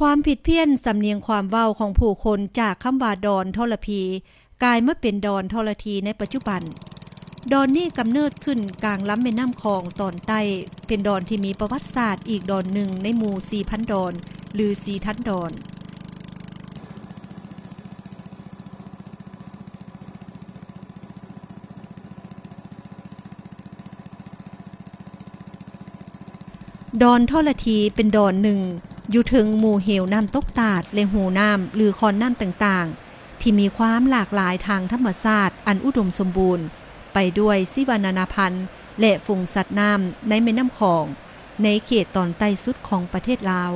ຄວາມຜິດພຽນສຳນຽງຄວາມເວົ້າຂອງຜູ້ຄົນຈາກຄຳວ່າດອນທໍລະພີ ກາຍມາເປັນດອນທໍລະທີໃນປັດຈຸບັນ. ດອນນີ້ກຳເນີດຂຶ້ນກາງລຳແມ່ນ້ຳຂອງຕອນໃຕ້, ເປັນດອນທີ່ມີປະຫວັດສາດອີກດອນໜຶ່ງໃນໝູ່ສີ່ພັນດອນ ຫຼື ສີ່ພັນດອນ. ດອນທໍລະທີເປັນດອນໜຶ່ງຢູ່ເທິງໝູ່ເຫວນ້ຳຕົກຕາດ ແລະ ຮູນ້ຳ ຫຼື ຄອນນ້ຳຕ່າງໆ ທີ່ມີຄວາມຫຼາກຫຼາຍທາງທຳມະຊາດອັນອຸດົມສົມບູນ ໄປດ້ວຍຊີວະນານາພັນ ແລະ ຝູງສັດນ້ຳໃນແມ່ນ້ຳຂອງ ໃນເຂດຕອນໃຕ້ສຸດຂອງປະເທດລາວ.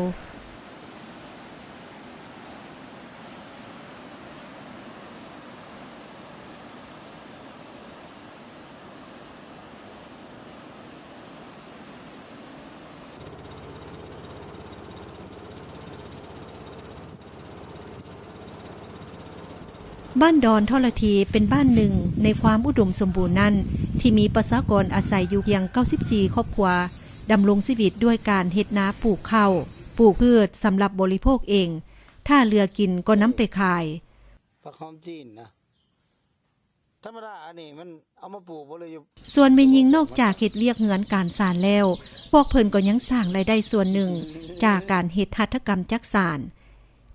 ບ້ານດອນທໍລະທີເປັນບ້ານໜຶ່ງໃນຄວາມອຸດົມສົມບູນນັ້ນ ທີ່ມີປະຊາກອນອາໄສຢູ່ພຽງເກົ້າສິບສີ່ຄອບຄົວ, ດຳລົງຊີວິດດ້ວຍການເຮັດນາປູກເຂົ້າ, ປູກພືດສຳລັບບໍລິໂພກເອງ, ຖ້າເຫຼືອກິນກໍນຳໄປຂາຍ. ຜັກຫອມຈີນນະ ທຳມະດາອັນນີ້ມັນເອົາມາປູກບໍ່ເລີຍຢູ່. ສ່ວນແມ່ຍິງນອກຈາກເຮັດວຽກເຮືອນການສານແລ້ວ, ພວກເພິ່ນກໍຍັງສ້າງລາຍໄດ້ສ່ວນໜຶ່ງຈາກການເຮັດຫັດຖະກຳຈັກສານ.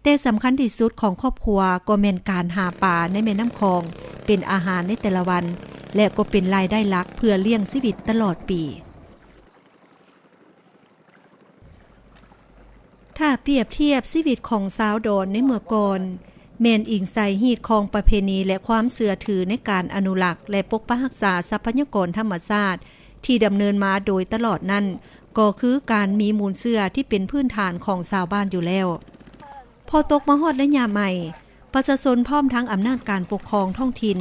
ແຕ່ສຳຄັນທີ່ສຸດຂອງຄອບຄົວກໍແມ່ນການຫາປາໃນແມ່ນ້ຳຂອງເປັນອາຫານໃນແຕ່ລະວັນ ແລະ ກໍເປັນລາຍໄດ້ຫຼັກເພື່ອລ້ຽງຊີວິດຕະຫຼອດປີ. ຖ້າປຽບທຽບຊີວິດຂອງຊາວດອນໃນເມື່ອກ່ອນ, ແມ່ນອີງໃສ່ຮີດຄອງປະເພນີ ແລະ ຄວາມເຊື່ອຖືໃນການອະນຸລັກ ແລະ ປົກປັກຮັກສາຊັບພະຍາກອນທຳມະຊາດທີ່ດຳເນີນມາໂດຍຕະຫຼອດນັ້ນ, ກໍຄືການມີມູນເຊື້ອທີ່ເປັນພື້ນຖານຂອງຊາວບ້ານຢູ່ແລ້ວ. ພໍຕົກມາຮອດໄລຍະໃໝ່, ປະຊາຊົນພ້ອມທັງອຳນາດການປົກຄອງທ້ອງຖິ່ນ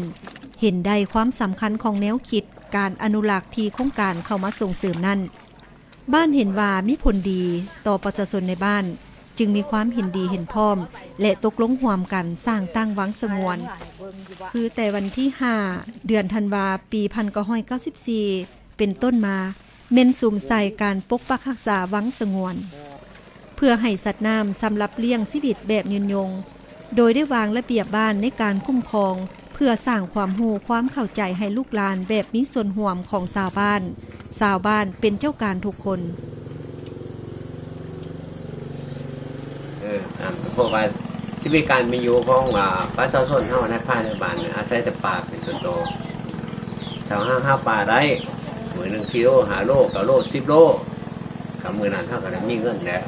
ເຫັນໄດ້ຄວາມສຳຄັນຂອງແນວຄິດການອະນຸລັກທີ່ໂຄງການເຂົ້າມາສົ່ງເສີມນັ້ນ. ບ້ານເຫັນວ່າມີຜົນດີຕໍ່ປະຊາຊົນໃນບ້ານ, ຈຶ່ງມີຄວາມເຫັນດີເຫັນພ້ອມ ແລະ ຕົກລົງຮ່ວມກັນສ້າງຕັ້ງວັງສະຫງວນ. ຄືແຕ່ວັນທີຫ້າ ເດືອນທັນວາ ປີພັນເກົ້າຮ້ອຍເກົ້າສິບສີ່ ເປັນຕົ້ນມາ, ແມ່ນສຸມໃສ່ການປົກປັກຮັກສາວັງສະຫງວນ ເພື່ອໃຫ້ສັດນ້ຳສຳລັບລ້ຽງຊີວິດແບບຍືນຍົງ, ໂດຍໄດ້ວາງລະບຽບບ້ານໃນການຄຸ້ມຄອງ ເພື່ອສ້າງຄວາມຮູ້ຄວາມເຂົ້າໃຈໃຫ້ລູກຫຼານແບບມີສ່ວນຮ່ວມຂອງຊາວບ້ານ, ຊາວບ້ານເປັນເຈົ້າການທຸກຄົນ. ເອີ ເພາະວ່າຊີວິດການເປັນຢູ່ຂອງ ອາ ປະຊາຊົນເຮົາໃນພາຍໃນບ້ານນີ້ ອາໄສແຕ່ປາເປັນຕົ້ນໂຕ. ຖ້າເຮົາຫາປາໄດ້ ມື້ໜຶ່ງສີ່ໂລ ຫ້າໂລ ເກົ້າໂລ ສິບໂລ ກໍມື້ນັ້ນເຮົາກໍໄດ້ມີເງິນແລ້ວ.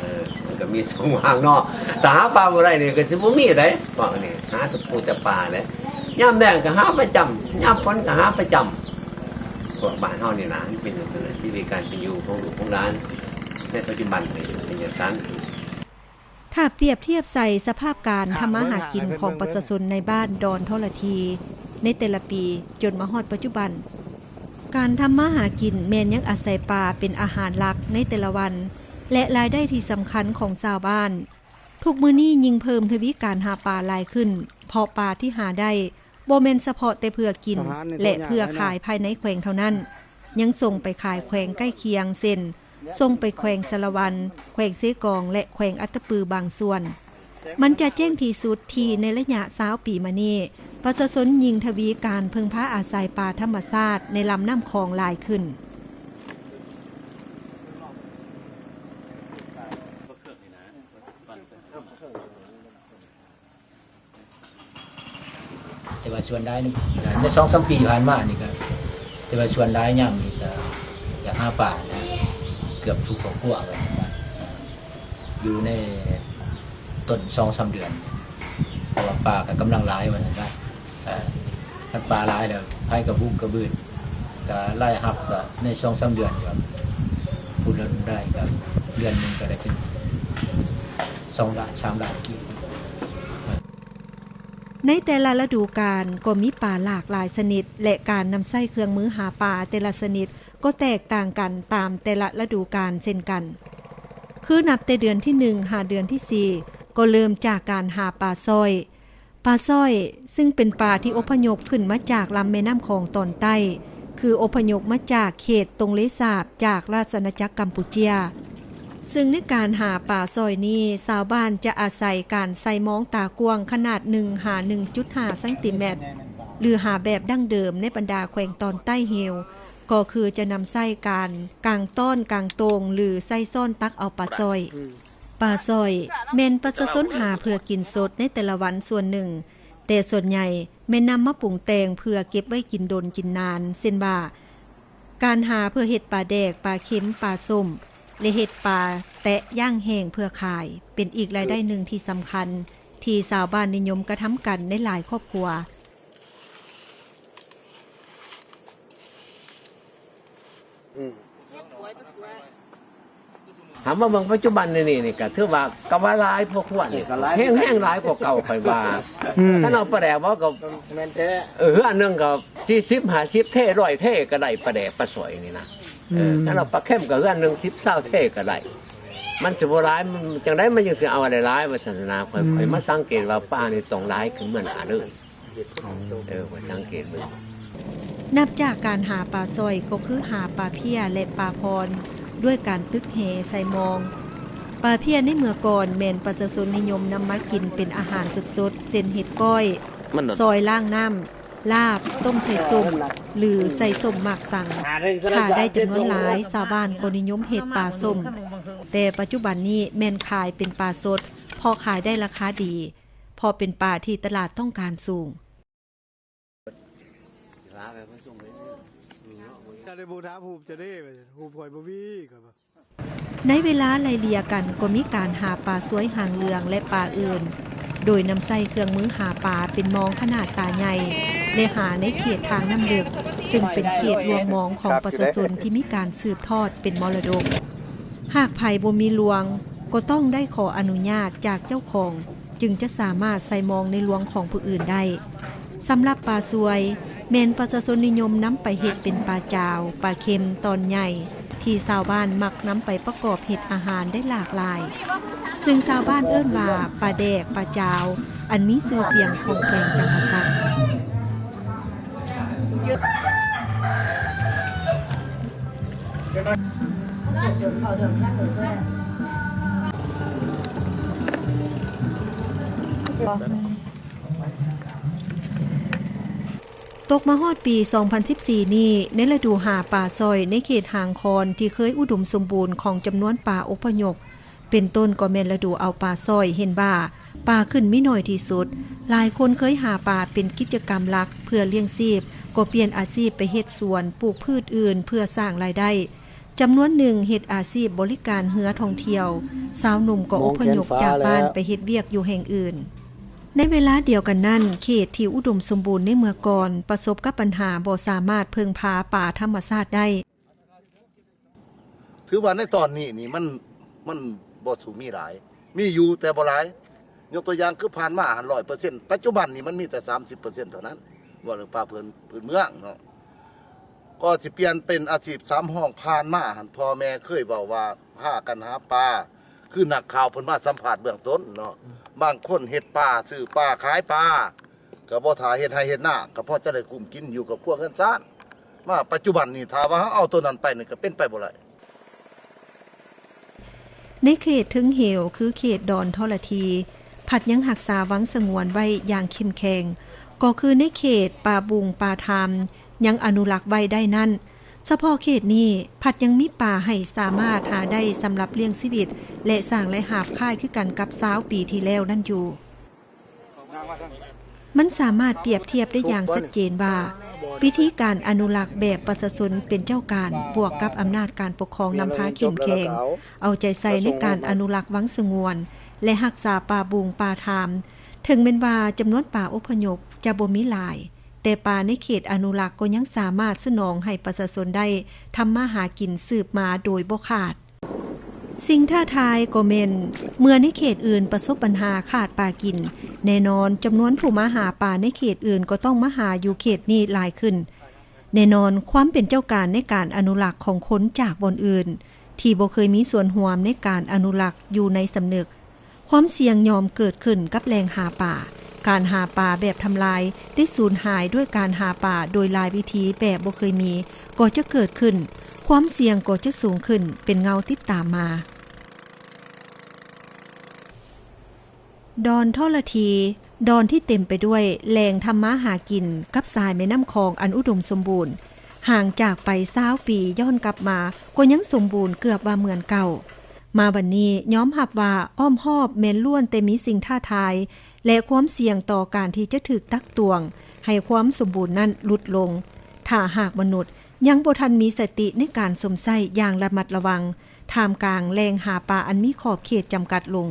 ເອີ ມັນກໍມີຊ່ອງວ່າງເນາະ. ຖ້າຫາປາບໍ່ໄດ້ນີ້ກໍຊິບໍ່ມີໃດ ພວກນີ້ຫາແຕ່ປູແຕ່ປາແຫຼະ. ຍາມແລ້ງກໍຫາປະຈຳ, ຍາມຝົນກໍຫາປະຈຳ. ພວກບ້ານເຮົານີ້ນະ ມັນເປັນຈັ່ງຊັ້ນແຫຼະ ຊີວິດການເປັນຢູ່ຂອງລູກຂອງຫຼານໃນປັດຈຸບັນນີ້ເປັນຈັ່ງຊັ້ນ. ຖ້າປຽບທຽບໃສ່ສະພາບການທຳມາຫາກິນຂອງປະຊາຊົນໃນບ້ານດອນທໍລະທີໃນແຕ່ລະປີຈົນມາຮອດປັດຈຸບັນ, ການທຳມາຫາກິນແມ່ນຍັງອາໄສປາເປັນອາຫານຫຼັກໃນແຕ່ລະວັນ ແລະ ລາຍໄດ້ທີ່ສຳຄັນຂອງຊາວບ້ານ. ທຸກມື້ນີ້ຍິ່ງເພີ່ມທະວີການຫາປາຫຼາຍຂຶ້ນ, ເພາະປາທີ່ຫາໄດ້ ບໍ່ແມ່ນສະເພາະແຕ່ເພື່ອກິນ ແລະ ເພື່ອຂາຍພາຍໃນແຂວງເທົ່ານັ້ນ, ຍັງສົ່ງໄປຂາຍແຂວງໃກ້ຄຽງ ເຊັ່ນ ສົ່ງໄປແຂວງສາລະວັນ, ແຂວງເຊກອງ ແລະ ແຂວງອັດຕະປືບາງສ່ວນ. ມັນຈະແຈ້ງທີ່ສຸດທີ່ໃນໄລຍະຊາວປີມານີ້, ປະຊາຊົນຍິ່ງທະວີການເພິ່ງພາອາໄສປາທຳມະຊາດໃນລຳນ້ຳຂອງຫຼາຍຂຶ້ນ. ແຕ່ວ່າສ່ວນຫຼາຍໃນສອງສາມປີຜ່ານມານີ້ກໍ ແຕ່ວ່າສ່ວນຫຼາຍຍາມນີ້ກໍຢາກຫາປານະ ເກືອບທຸກຄອບຄົວວ່າຊັ້ນຊະ ຢູ່ໃນຕົ້ນສອງສາມເດືອນ ເພາະວ່າປາກໍກຳລັງຫຼາຍວ່າຊັ້ນຊະ. ເອີ ຄັນປາຫຼາຍແລ້ວ ໃຜກໍບຸກກະບືນ ກໍລາຍຮັບກໍໃນສອງສາມເດືອນ ກໍຜູ້ລາຍໄດ້ກໍເດືອນໜຶ່ງກໍໄດ້ເປັນສອງລ້ານ ສາມລ້ານກີບ. ໃນແຕ່ລະລະດູການກໍມີປາຫຼາກຫຼາຍຊະນິດ ແລະ ການນຳໃຊ້ເຄື່ອງມືຫາປາແຕ່ລະຊະນິດກໍແຕກຕ່າງກັນຕາມແຕ່ລະລະດູການເຊັ່ນກັນ. ຄືນັບແຕ່ເດືອນທີໜຶ່ງຫາເດືອນທີສີ່ ກໍເລີ່ມຈາກການຫາປາສ້ອຍ. ປາສ້ອຍ ຊຶ່ງເປັນປາທີ່ອົບພະຍົບຂຶ້ນມາຈາກລຳແມ່ນ້ຳຂອງຕອນໃຕ້, ຄືອົບພະຍົບມາຈາກເຂດຕົງເລສາບຈາກລາຊະອານາຈັກກຳປູເຈຍ. ຊຶ່ງໃນການຫາປາສ້ອຍນີ້ ຊາວບ້ານຈະອາໄສການໃສ່ມອງຕາກວ້າງຂະໜາດໜຶ່ງຫາໜຶ່ງຈຸດຫ້າຊັງຕີແມັດ ຫຼື ຫາແບບດັ້ງເດີມໃນບັນດາແຂວງຕອນໃຕ້ຫິວ ກໍຄືຈະນຳໃຊ້ການກາງຕ້ອນກາງໂຕ່ງ ຫຼື ໃຊ້ຊ້ອນຕັກເອົາປາສ້ອຍ. ປາສ້ອຍແມ່ນປະຊາຊົນຫາເພື່ອກິນສົດໃນແຕ່ລະວັນສ່ວນໜຶ່ງ, ແຕ່ສ່ວນໃຫຍ່ແມ່ນນຳມາປຸງແຕ່ງເພື່ອເກັບໄວ້ກິນດົນກິນນານ ເຊັ່ນວ່າ ການຫາເພື່ອເຮັດປາແດກ, ປາເຄັມ, ປາສົ້ມ ແລະ ເຮັດປາແຕະຢ່າງແຫ້ງເພື່ອຂາຍ ເປັນອີກລາຍໄດ້ໜຶ່ງທີ່ສຳຄັນ ທີ່ຊາວບ້ານນິຍົມກະທຳກັນໃນຫຼາຍຄອບຄົວ. ອືມ ຖາມວ່າເບິ່ງປັດຈຸບັນນີ້ ນີ້ ນີ້ກະຖືວ່າກະວ່າຫຼາຍພໍຄວນນີ້ ເອີ ກະຫຼາຍ ແຮງ ແຮງຫຼາຍກວ່າເກົ່າຂ້ອຍວ່າ. ອືມ ຄັນເອົາປາແດກບໍ່ກະແມ່ນແທ້ ເອີ ເຮືອນໜຶ່ງກະສີ່ສິບຫ້າສິບເທ ຮ້ອຍເທກະໄດ້ປາແດກປາສ້ອຍນີ້ນະ. ເອີ ອືມ ຄັນເອົາປາເຄັມກະເຮືອນໜຶ່ງສິບຊາວເທກະໄດ້ ມັນຊິບໍ່ຫຼາຍ ມັນຈັ່ງໃດມັນຈັ່ງຊິເອົາຫຼາຍໆ ວ່າຊັ້ນນະ. ຂ້ອຍ ອືມ ຂ້ອຍມາສັງເກດວ່າປານີ້ຕ້ອງຫຼາຍຂຶ້ນເມືອໜ້າເລີຍ. ເອີ ຂ້ອຍສັງເກດເບິ່ງ. ນັບຈາກການຫາປາສ້ອຍກໍຄືຫາປາເພຍ ແລະ ປາພອນ ດ້ວຍການຕຶກແຫໃສ່ມອງ. ປາເພຍໃນເມື່ອກ່ອນແມ່ນປະຊາຊົນນິຍົມນຳມາກິນເປັນອາຫານສົດໆ ເຊັ່ນເຮັດກ້ອຍ, ມັນ ຊອຍລ້າງນ້ຳ, ລາບ, ຕົ້ມໃສ່ສົ້ມ ຫຼື ໃສ່ສົ້ມໝາກສັງ. ຖ້າໄດ້ຈຳນວນຫຼາຍ ຊາວບ້ານກໍນິຍົມເຮັດປາສົ້ມ, ແຕ່ປັດຈຸບັນນີ້ແມ່ນຂາຍເປັນປາສົດ ເພາະຂາຍໄດ້ລາຄາດີ ເພາະເປັນປາທີ່ຕະຫຼາດຕ້ອງການສູງ. ໃນເວລາໄລ່ເລ່ຍກັນກໍມີການຫາປາຊວຍຫາງເຫຼືອງ ແລະ ປາອື່ນ ໂດຍນຳໃຊ້ເຄື່ອງມືຫາປາເປັນມອງຂະໜາດຕາໃຫຍ່ ແລະ ຫາໃນເຂດທາງນ້ຳເລິກ ຊຶ່ງເປັນເຂດລວງມອງຂອງປະຊາຊົນທີ່ມີການສືບທອດເປັນມໍລະດົກ. ຫາກໃຜບໍ່ມີລວງ ກໍຕ້ອງໄດ້ຂໍອະນຸຍາດຈາກເຈົ້າຂອງ ຈຶ່ງຈະສາມາດໃສ່ມອງໃນລວງຂອງຜູ້ອື່ນໄດ້. ສຳລັບປາຊວຍ ແມ່ນປະຊາຊົນນິຍົມນຳໄປເຮັດເປັນປາຈາວ, ປາເຄັມຕອນໃຫຍ່ ທີ່ຊາວບ້ານມັກນຳໄປປະກອບເຮັດອາຫານໄດ້ຫຼາກຫຼາຍ, ຊຶ່ງຊາວບ້ານເອີ້ນວ່າ ປາແດກ, ປາຈາວ ອັນມີຊື່ສຽງຂອງແຂວງຈຳປາສັກ. ຕົກມາຮອດປີສອງພັນສິບສີ່ນີ້ ໃນລະດູຫາປາສ້ອຍໃນເຂດຫາງຄອນທີ່ເຄີຍອຸດົມສົມບູນຂອງຈຳນວນປາອົບພະຍົບ ເປັນຕົ້ນກໍແມ່ນລະດູເອົາປາສ້ອຍ ເຫັນວ່າປາຂຶ້ນມີໜ້ອຍທີ່ສຸດ. ຫຼາຍຄົນເຄີຍຫາປາເປັນກິດຈະກຳຫຼັກເພື່ອລ້ຽງຊີບ ກໍປ່ຽນອາຊີບໄປເຮັດສວນ, ປູກພືດອື່ນເພື່ອສ້າງລາຍໄດ້. ຈຳນວນໜຶ່ງເຮັດອາຊີບບໍລິການເຮືອທ່ອງທ່ຽວ, ຊາວໜຸ່ມກໍອົບພະຍົບຈາກບ້ານໄປເຮັດວຽກຢູ່ແຫ່ງອື່ນ. ໃນເວລາດຽວກັນນັ້ນ, ເຂດທີ່ອຸດົມສົມບູນໃນເມື່ອກ່ອນ ປະສົບກັບບັນຫາບໍ່ສາມາດເພິ່ງພາປາທຳມະຊາດໄດ້. ຖືວ່າໃນຕອນນີ້ນີ້ມັນ ມັນບໍ່ສູ່ມີຫຼາຍ, ມີຢູ່ແຕ່ບໍ່ຫຼາຍ. ຍົກຕົວຢ່າງຄືຜ່ານມາຫັ້ນ ຮ້ອຍເປີເຊັນ ປັດຈຸບັນນີ້ມັນມີແຕ່ສາມສິບເປີເຊັນເທົ່ານັ້ນ, ເວົ້າເລື່ອງປ່າພື້ນ ພື້ນເມືອງເນາະ. ກໍຊິປ່ຽນເປັນອາຊີບສຳຮອງ. ຜ່ານມາຫັ້ນ ພໍ່ແມ່ເຄີຍເວົ້າວ່າພາກັນຫາປາ, ຄືນັກຂ່າວເພິ່ນມາສຳພາດເບື້ອງຕົ້ນເນາະ, ບາງຄົນເຮັດປາ, ຊື້ປາ, ຂາຍປາ, ກໍບໍ່ຖ້າເຮັດໄຮ່ເຮັດນາ ກໍພໍຈະໄດ້ກຸ້ມກິນຢູ່ກັບຄົວເຮືອນຊານ. ມາປັດຈຸບັນນີ້ ຖ້າວ່າເຮົາເອົາໂຕນັ້ນໄປນີ້ ກໍເປັນໄປບໍ່ໄດ້. ໃນເຂດເທິງເຫວ ຄືເຂດດອນທໍລະທີ ພັດຍັງຮັກສາວັງສະຫງວນໄວ້ຢ່າງເຂັ້ມແຂງ, ກໍຄືໃນເຂດປ່າບຸງປ່າທາມ ຍັງອະນຸລັກໄວ້ໄດ້ນັ້ນ. ສະເພາະເຂດນີ້ ພັດຍັງມີປາໃຫ້ສາມາດຫາໄດ້ສຳລັບລ້ຽງຊີວິດ ແລະ ສ້າງລາຍຮັບຄ້າຍຄືກັນກັບຊາວປີທີ່ແລ້ວນັ້ນຢູ່. ມັນສາມາດປຽບທຽບໄດ້ຢ່າງຊັດເຈນວ່າ ວິທີການອະນຸລັກແບບປະຊາຊົນເປັນເຈົ້າການ ບວກກັບອຳນາດການປົກຄອງນຳພາເຂັ້ມແຂງ, ເອົາໃຈໃສ່ໃນການອະນຸລັກວັງສະຫງວນ ແລະ ຮັກສາປ່າບຸງປ່າທາມ. ເຖິງແມ່ນວ່າຈຳນວນປາອົບພະຍົບຈະບໍ່ມີຫຼາຍ, ແຕ່ປາໃນເຂດອະນຸລັກກໍຍັງສາມາດສະໜອງໃຫ້ປະຊາຊົນໄດ້ທຳມາຫາກິນສືບມາໂດຍບໍ່ຂາດ. ສິ່ງທ້າທາຍກໍແມ່ນ ເມື່ອໃນເຂດອື່ນປະສົບບັນຫາຂາດປາກິນ, ແນ່ນອນຈຳນວນຜູ້ມາຫາປາໃນເຂດອື່ນກໍຕ້ອງມາຫາຢູ່ເຂດນີ້ຫຼາຍຂຶ້ນ. ແນ່ນອນ, ຄວາມເປັນເຈົ້າການໃນການອະນຸລັກຂອງຄົນຈາກບ່ອນອື່ນ ທີ່ບໍ່ເຄີຍມີສ່ວນຮ່ວມໃນການອະນຸລັກຢູ່ໃນສຳນຶກ, ຄວາມສ່ຽງຍ່ອມເກີດຂຶ້ນກັບແຫຼ່ງຫາປາ. ການຫາປາແບບທຳລາຍໄດ້ສູນຫາຍດ້ວຍການຫາປາໂດຍຫຼາຍວິທີແບບບໍ່ເຄີຍມີກໍຈະເກີດຂຶ້ນ, ຄວາມສ່ຽງກໍຈະສູງຂຶ້ນເປັນເງົາຕິດຕາມມາ. ດອນທໍລະທີ ດອນທີ່ເຕັມໄປດ້ວຍແຫຼ່ງທຳມາຫາກິນ ກັບສາຍແມ່ນ້ຳຂອງອັນອຸດົມສົມບູນ ຫ່າງຈາກໄປຊາວປີ ຍ້ອນກັບມາກໍຍັງສົມບູນເກືອບວ່າເໝືອນເກົ່າ. ມາວັນນີ້ຍອມຮັບວ່າອ້ອມຮອບແມ່ນລ້ວນແຕ່ມີສິ່ງທ້າທາຍ ແລະ ຄວາມສ່ຽງຕໍ່ການທີ່ຈະຖືກຕັກຕວງ ໃຫ້ຄວາມສົມບູນນັ້ນຫຼຸດລົງ ຖ້າຫາກມະນຸດຍັງບໍ່ທັນມີສະຕິໃນການຊົມໃຊ້ຢ່າງລະມັດລະວັງ ທ່າມກາງແຫຼ່ງຫາປາອັນມີຂອບເຂດຈຳກັດລົງ.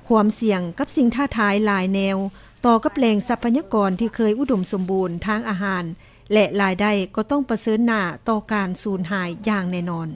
ຄວາມສ່ຽງກັບສິ່ງທ້າທາຍຫຼາຍແນວ ຕໍ່ກັບແຫຼ່ງຊັບພະຍາກອນທີ່ເຄີຍອຸດົມສົມບູນທາງອາຫານ ແລະ ລາຍໄດ້ກໍຕ້ອງປະເຊີນໜ້າຕໍ່ການສູນຫາຍຢ່າງແນ່ນອນ.